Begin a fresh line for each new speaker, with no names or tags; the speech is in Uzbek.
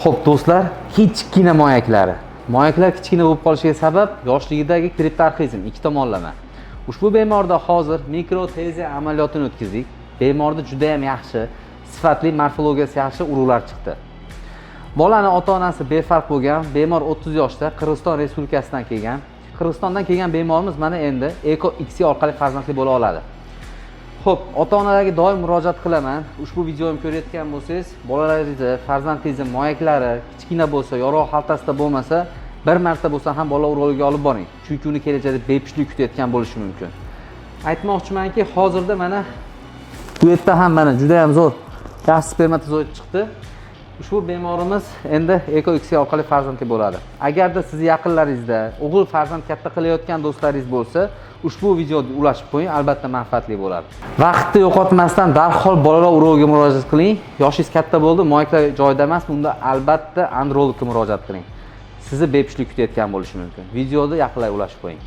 Xo'p, do'stlar, kichkina moyaklari. Moyaklar kichkina bo'lib qolishiga sabab yoshligidagi kriptorxizm, ikki tomonlama. Ushbu bemorda hozir mikroTESE amaliyotini o'tkazdik. Bemorda juda ham yaxshi, sifatli, morfologiyasi yaxshi urug'lar chiqdi. Bolani ota-onasi befarq bo'lgan, bemor 30 yoshda, Qirg'iziston Respublikasidan kelgan. Qirg'izistondan kelgan bemorimiz mana endi Eko ICSI orqali farzandli bo'la oladi. Xo'p, ota-onalarga doim murojaat qilaman. Ushbu videoni ko'rayotgan bo'lsangiz, bolalaringizni, farzandingizni moyaklari kichkina bo'lsa, yorug' xaltasida bo'lmasa, bir marta bo'lsa ham bola urologiga olib boring. Chunki uni kelajakda bepushtlik kutayotgan bo'lishi mumkin. Aytmoqchimanki, hozirda mana bu yerda ham mana juda ham zo'r yaxshi spermatozoid chiqdi. Ushbu bemorimiz endi Eko ICSI orqali farzandli bo'ladi. Agarda sizni yaqinlaringizda o'g'il farzand katta qilayotgan do'stlaringiz bo'lsa, ushbu videoni ulashib qo'ying, albatta manfaatli bo'ladi. Vaqtni yo'qotmasdan darhol bolalar urologiga murojaat qiling. Yoshingiz katta bo'ldi, moyaklar joyida emas, unda albatta andrologga murojaat qiling. Sizni bepushtlik kutayotgan bo'lishi mumkin. Videoni yaqinlarga ulashib qo'ying.